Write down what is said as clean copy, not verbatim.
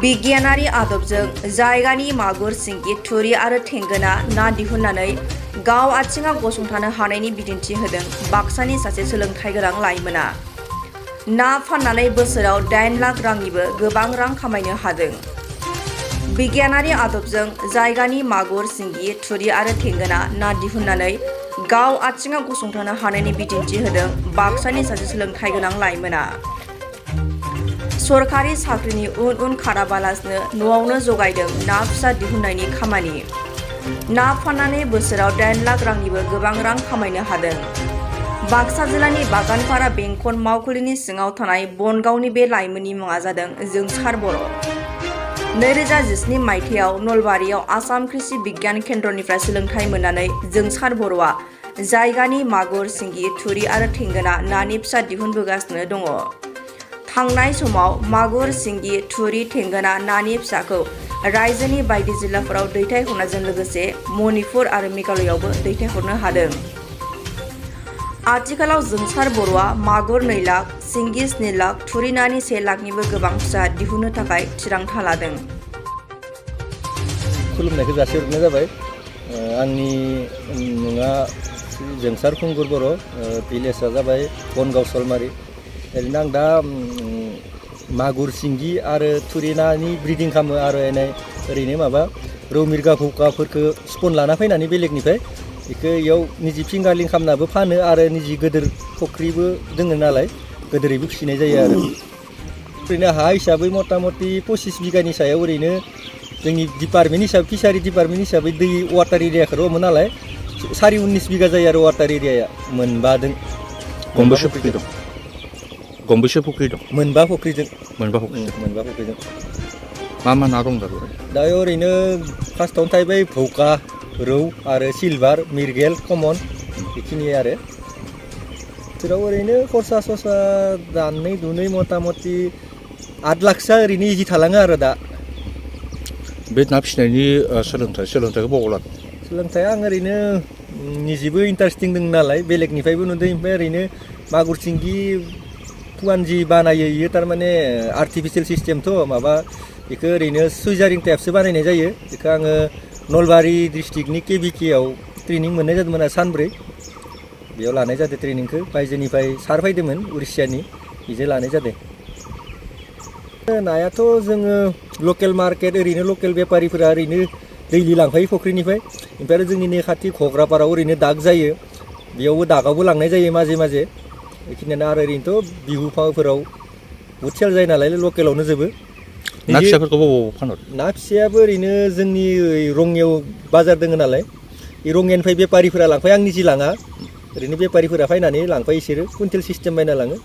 बिगियानारि आदबजों जायगानि मागुर सिंगि थुरि आरो थेंगोना ना दिहुननानै गाव आथिङाव गसंथानो हानायनि बिदिन्थि होदों बाक्सानि सासे सोलोंथाइ गोनां लाइमोना। ना फाननानै बोसोराव 8 लाख रांनिबो गोबां रां खामायनो हादों। बिगियानारि आदबजों जायगानि मागुर सिंगि थुरि आरो थेंगोना ना दिहुननानै गाव आथिङाव गसंथानो हानायनि बिदिन्थि होदों बाक्सानि सासे सोलोंथाइ गोनां लाइमोना। सरकारि साख्रिनि उन खाराबालासिनो न'आवनो जगायदों ना फिसा दिहुननायनि खामानि। ना फाननानै बोसोराव 8 लाख रांनिबो गोबां रां खामायनो हादों। बाक्सा जिल्लानि बागानपारा बेंखन मावखुलिनि सिङाव थानाय बनगावनि बे लाइमोननि मुङा जादों जोंसार बर'। 2017 मायथाइयाव नलबारियाव आसाम कृषि बिगियान केन्द्रनिफ्राय सोलोंथाइ मोननानै जोंसार बर'आ जायगानि मागुर सिंगि थुरि आरो थेंगोना नानि फिसा दिहुनबोगासिनो दङ। थांनाय समाव मागुर सिंगि थुरि थेंगोना नानि फिसाखौ रायजोनि बायदि जिल्लाफोराव दैथायहरनायजों लोगोसे मणिपुर आरो मेघालयआवबो दैथायहरनो हादों। आथिखालाव जोंसार बर'आ मागुर 2 लाख, सिंगि 7 लाख, थुरि नानि 1 लाखनिबो गोबां फिसा दिहुननो थाखाय थिरांथा लादों। खुलुमनायखौ जासिहरनाय जाबाय। आंनि मुङा जोंसार खुंगुर बर', भिलेजआ जाबाय बनगाव सलमारि। ओरैनो आं दा मागुर सिंगि आरो थुरि नानि ब्रिदिं खालामो आरो ओरैनो माबा रौ मिरगा भौकाफोरखौ स्पन लाना फैनानै बेलेगनिफ्राय बेखौ इयाव निजि फिंगारलिं खालामनाबो फानो आरो निजि गोदोर फुख्रिबो दोङो नालाय गोदोरैबो फिसिनाय जायो आरो। ओरैनो हा हिसाबै मथा मथि 25 बिगानि सायाव ओरैनो जोंनि डिपार्टमेन्ट हिसाबै फिसारि डिपार्टमेन्ट हिसाबै दै वाटार एरियाखौ हमो नालाय 19 बिगा जायो आरो वाटार एरियाया मोनबादों। गंबेसे फुख्रि दं? गंबेसे फुख्रि दं? मोनबा फुख्रिजों। मोनबा फुख्रिजों। मा ना दं दा बेवहाय? दा ओरैनो फार्स्टआवनो थाहैबाय भौका, रौ आरो सिलभार, मिरगेल, कमन बेखिनि आरो। जेराव ओरैनो खरसा सरसा दानै दुनै मथा मथि 8 लाखसो ओरैनो इजि थालाङो आरो दा। बे ना फिसिनायनि सोलोंथाइखौ बबाव लादों? सोलोंथाइया आं ओरैनो निजेबो इन्टारेस्टिं दं नालाय बेलेगनिफ्रायबो नुदों। ओमफ्राय ओरैनो मागुर सिंगि फुवान जि बानायो इयो थारमाने आर्टिफिसियेल सिस्टेमथ' माबा बेखौ ओरैनो सुइजारिं टाइपसो बानायनाय जायो। बेखौ आङो नलबारि डिस्ट्रिक्टनि केबिकेआव ट्रेनिं मोननाय जादोंमोन आरो सानब्रै। बेयाव लानाय जादों ट्रेनिंखौ। बायजोनिफ्राय सार फैदोंमोन उरिष्यानि, बेजों लानाय जादों। नायाथ' जोङो लकेल मार्केट ओरैनो लकेल बेफारिफोरा ओरैनो दैलि लांफायो फुख्रिनिफ्राय। ओमफ्राय आरो जोंनि नै खाथि घग्रापारायाव ओरैनो दाग जायो, बेयावबो दागावबो लांनाय जायो माजे माजे। बेखिनियानो आरो ओरैनोथ' बिहुफोराव बुहुद सेल जायो नालाय लकेलावनो जोबो। ना फिसाफोरखौ बबाव फानहरो? ना फिसायाबो ओरैनो जोंनि रङियाव बाजार दङ नालाय बे रङियानिफ्राय बेफारिफोरा लांफायो, आं निजि लाङा। ओरैनो बेफारिफोरा फैनानै लांफायो, बिसोरो कुइन्टेल सिस्टेम बायना लाङो।